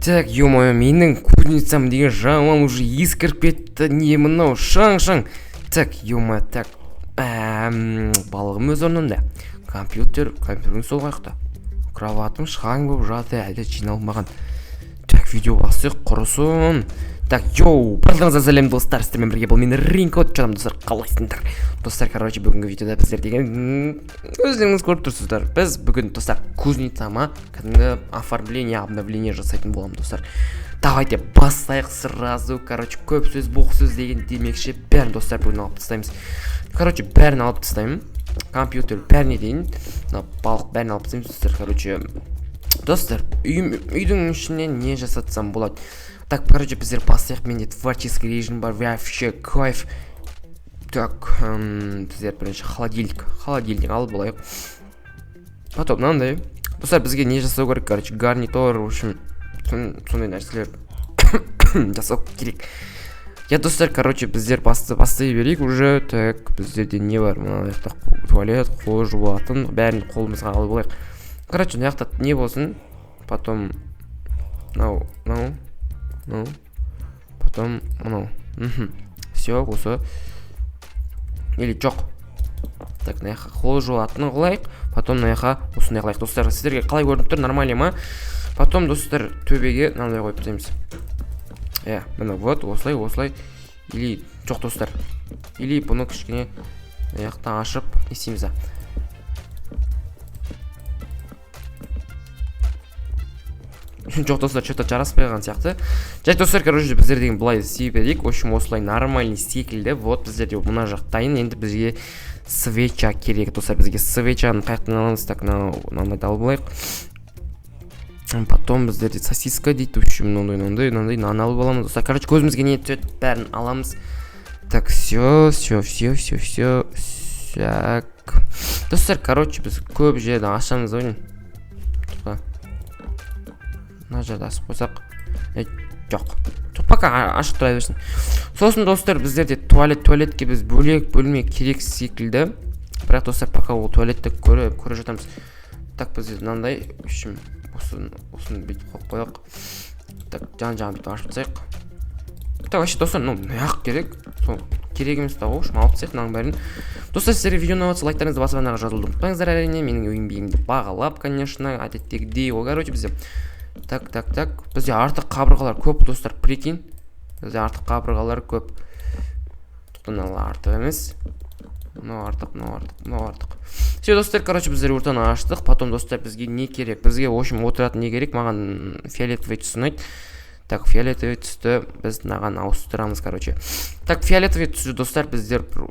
Так, ё-моё, менің кузницам деген жаман уже ескіріп кетті. Не мынау шаң-шаң. Так, ё-моё, так. Балығым өз орнында. Компьютер, компьютердің сол жақта. Кроватым шаң болып жатыр, әлі жиналмаған. Так, видео бастайық, құрысын. Так, йоу, барлығыңызға сәлем, достар, сіздермен бірге бұл мен Ринко. Чё там, достар, қалайсыңдар? Достар, короче, бүгінгі видеода біздер деген өздеріңіз көріп тұрсыздар. Біз бүгін, достар, кузницама кәдімгі оформление, обновление жасайтын боламын, достар. Давайте бастайық сразу, короче, көп сөз, боқ сөз деген демекші, бәрін, достар, бүгін алып тастаймыз. Короче, бәрін алып тастаймын. Компьютер бәріне дейін, мына балық бәрін алып тастаймыз, достар, короче. Достар, үйдің ішінен не жасатсам болады? Так, короче, біздер бастайық, менде творческий режим бар, вообще кайф. Так, біздер бірінші холодильник алып алайық. Потом мынандай. Достар, бізге не жасау керек, короче, гарнитур, в общем, сондай нәрселер жасау керек. Я, достар, короче, біздер бастай берейік уже. Так, біздерде не бар? Мына жақта туалет, қол жуатын, бәрін қолымызға алып алайық. Короче, мына жақта не болсын? Потом мынау, мынау, мынау, потом мынау. Все, осы. Или жоқ. Так, мына жаққа қол жуатын қылайық, потом мына жаққа осындай қылайық. Достар, сіздерге қалай көрініп тұр, нормально ма? Потом, достар, төбеге мынандай қойып тастаймыз. Иә, міне, вот осылай, осылай. Или жоқ, достар. Или бұны кішкене мына жақта ашып не істейміз, а? Жоқ, достар, что-то жараспай қалған сияқты. Жай, достар, короче, біздер деген былай істей берейік. В общем, осылай нормальный секілді. Вот біздерде мына жақ дайын. Енді бізге свеча керек, достар. Бізге свечаны қай жақтан аламыз? Так, мынандайды алып алайық. Потом біздерде сосиска дейді. В общем, мынандай, мынандай, мынандай нан алып аламыз, достар. Короче, көзімізге не түседі, бәрін аламыз. Так, все, все, все, все, все. Так. Достар, короче, біз көп жерді ашамыз ғой. Тоқта. Мына жерді ашып қойсақ. Жоқ. Жоқ, пока ашық тұра берсін. Сосын, достар, біздерде туалет, туалетке біз бөлек бөлме керек секілді. Бірақ, достар, пока ол туалетті көре жатамыз. Так, бізде мынандай, в общем, осыны бүйтіп қойып қояйық. Так, жан-жағын бүйтіп ашып тастайық. Так, вообще, достар, ну, мына керек. Сол керек емес та ғой, в общем, алып тастайық мынаның бәрін. Достар, сіздерге видео ұнап жатса, лайктарыңызды басып, арнаға жазылуды ұмытпаңыздар, әрине, менің еңбегімді бағалап, конечно, әдеттегідей ғой, короче, бізде. Так, так, так. Бізде артық қабырғалар көп, достар, прикинь. Бізде артық қабырғалар көп. Тоқта, мыналар артық емес. Мынау артық, мынау артық, мынау артық. Все, достар, короче, біздер ортаны аштық. Потом, достар, бізге не керек? Бізге, в общем, отыратын не керек? Маған фиолетовый түс ұнайды. Так, фиолетовый түсті біз мынаған ауыстырамыз, короче. Так, фиолетовый түсті, достар, біздер бір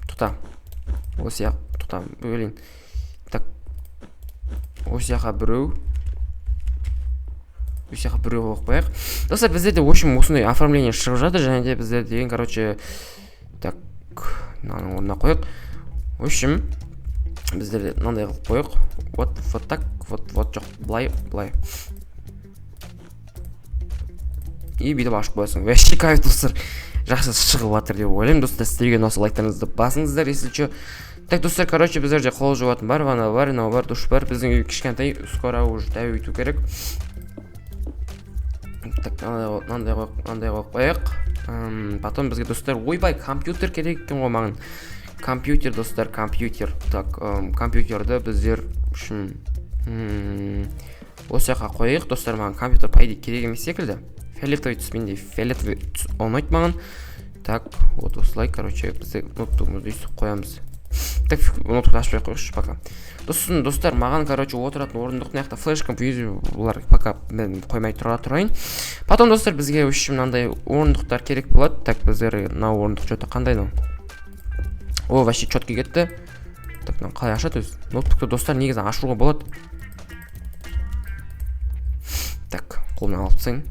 тоқта. Осы жақ, тоқта, бөлейін. Так, осы жаққа біреу. Осы жаққа біреу қойып қояйық. Достар, біздерде, в общем, осындай оформление шығып жатыр, және де біздер деген, короче, так, мынаның орнына қояйық. В общем, біздерде мынандай қылып қояйық. Вот, вот так, вот, вот, жоқ, былай, былай. И бүйтіп ашып қоясың. Вообще кайф, достар. Жақсы шығып жатыр деп ойлаймын, достар. Сіздерге ұнаса, лайктарыңызды басыңыздар, если чё. Так, достар, короче, біздерде қол жуатын бар, ванна бар, мынау бар, душ бар. Біздің үй кішкентай, скоро уже дәу ету керек. Так, мынандай қойып, мынандай қойып қояйық. Потом бізге, достар, ойбай, компьютер керек екен ғой маған. Компьютер, достар, компьютер. Так, компьютерді біздер үшін осы жаққа қояйық, достар. Маған компьютер, по идее, керек емес секілді. Фиолетовый түс, менде фиолетовый түс ұнайды маған. Так, вот осылай, короче, бізде ноутбугымызды өйстіп қоямыз. Так, ноутбукты ашпай ақ қояйықшы пока. Сосын, достар, маған, короче, отыратын орындық, мына жақта флешка, бұлар пока мен қоймай тұра тұрайын. Потом, достар, бізге, в общем, мынандай орындықтар керек болады. Так, біздер мынау орындық что-то қандай мынау? О, вообще четкий кетті. Так, мынау қалай ашады өзі? Ноутбукты, достар, негізі ашуға болады. Так, қолымнан алып тастайын.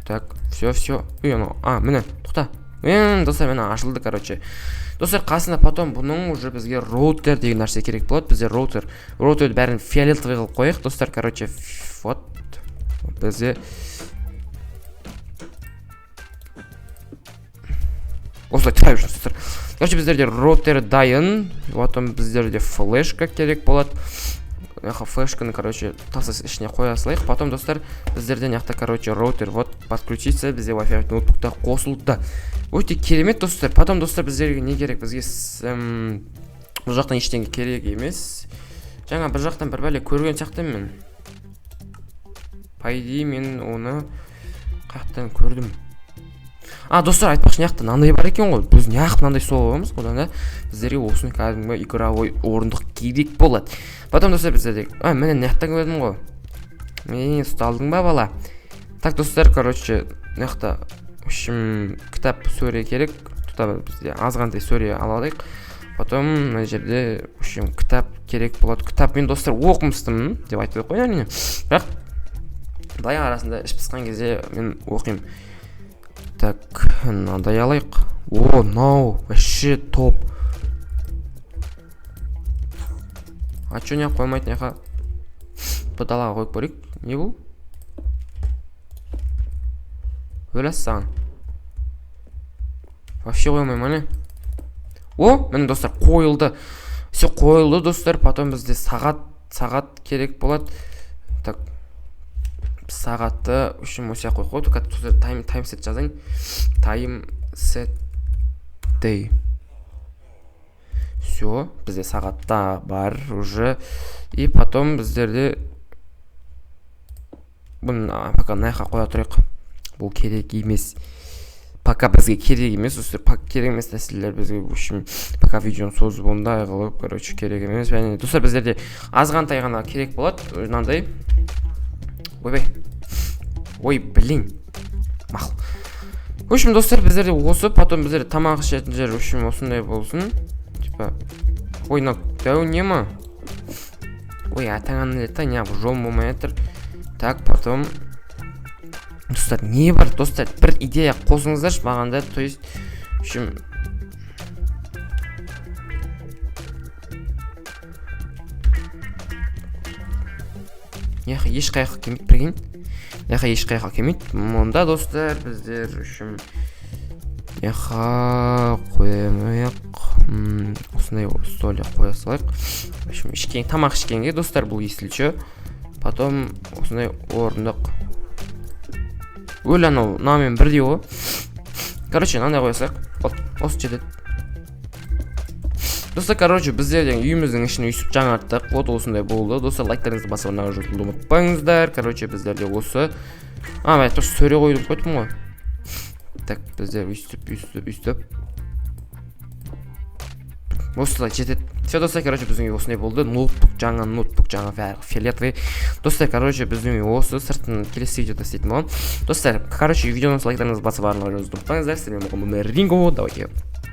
Так, все, все. Үй, анау, а, міне, тоқта. Достар, міне ашылды, короче. Достар, қасында потом бұның уже бізге роутер деген нәрсе керек болады. Бізде роутер. Роутерді бәрін фиолетовый қылып қояйық, достар, короче, вот. Бізде осылай тұра берсін, достар. Короче, біздерде роутер дайын. Потом біздерде флешка керек болады. Мына флешканы, короче, тас ішіне қоя салайық. Потом, достар, біздерде мына жақта, короче, роутер, вот, подключиться, бізде Wi-Fi ноутбукта қосылды. Өте керемет, достар. Потом, достар, біздерге не керек? Бізге бұл жақтан ештеңе керек емес. Жаңа бір жақтан бір бәле көрген сияқтымын мен. По идее, мен оны қаяқтан көрдім? А, достар, айтпақшы, мына жақта мынандай бар екен ғой. Біз неғып мынандай соғып аламыз одан да? Біздерге осыны кәдімгі игровой орындық керек болады. Потом, достар, біздерде, а, міне, мына жақтан көрдім ғой. Міне, ұсталдың ба, бала? Так, достар, короче, мына жақта, в общем, кітап, сөре керек. Тұта бізде азғантай сөре ала алайық. Потом мына жерде, в общем, кітап керек болады. Кітап, мен, достар, оқымыстымын деп айтпай ақ қояйын, әрине, бірақ былай арасында іш пысқан кезде мен оқимын. Так, мынандай алайық. О, мынау вообще топ. А чё неғып қоймайды? Мына жаққа, далаға қойып көрейік. Не бұл? Өләс саған, вообще қоя алмаймын ма, не? О, міне, достар, қойылды. Все, қойылды, достар. Потом бізде сағат керек болады. Так, сағатты, в общем, осы жаққа қойып қойдық. Time set жазайын, time set day. Все, бізде сағатта бар уже. И потом біздерде бұны пока мына жаққа қоя тұрайық, бұл керек емес пока, бізге керек емес. Осы керек емес нәрселер бізге, в общем, пока видеоны созып, ондай қылып, короче, керек емес. Және, достар, біздерде азғантай ғана керек болады мынандай. Ойбай, ой, блин, мақұл. В общем, достар, біздерде осы. Потом біздерде тамақ ішетін жер, в общем, осындай болсын, типа. Ой, мынау дәу не ма? Ой, атаңа, нелет, неғып жолым болмай жатыр? Так, потом, достар, не бар? Достар, бір идея қосыңыздаршы маған да. То есть, в общем, мына еш қаяққа келмейді, прикинь, мына жаққа еш қаяққа келмейді. Мұнда, достар, біздер үшін мына жаққа қоямайық, осындай столик қоя салайық. В общем, ішкен, тамақ ішкенге, достар, бұл, если че. Потом осындай орындық. Өл, анау мынамен бірдей ғой. Короче, мынандай қоя салайық. Вот, осы жетеді, достар. Короче, біздер үйіміздің ішін өйстіп жаңарттық. Вот, осындай болды, достар. Лайктарыңызды басып, ұмытпаңыздар. Короче, біздерде осы. А, мен айтпақшы, сөре қойып қойдым ғой. Так, біздер өйстіп, өйстіп, өйстіп, осылай жетеді. Все, достар, короче, біздің үй осындай болды. Ноутбук жаңа, ноутбук жаңа, бәрі фиолетовый. Достар, короче, біздің үй осы. Сыртын келесі видеода істейтін боламын. Достар, короче, видеоны лайктарыңызды басып, барлығын жазуды ұмытпаңыздар. Сіздермен болған Ринго. Давайте.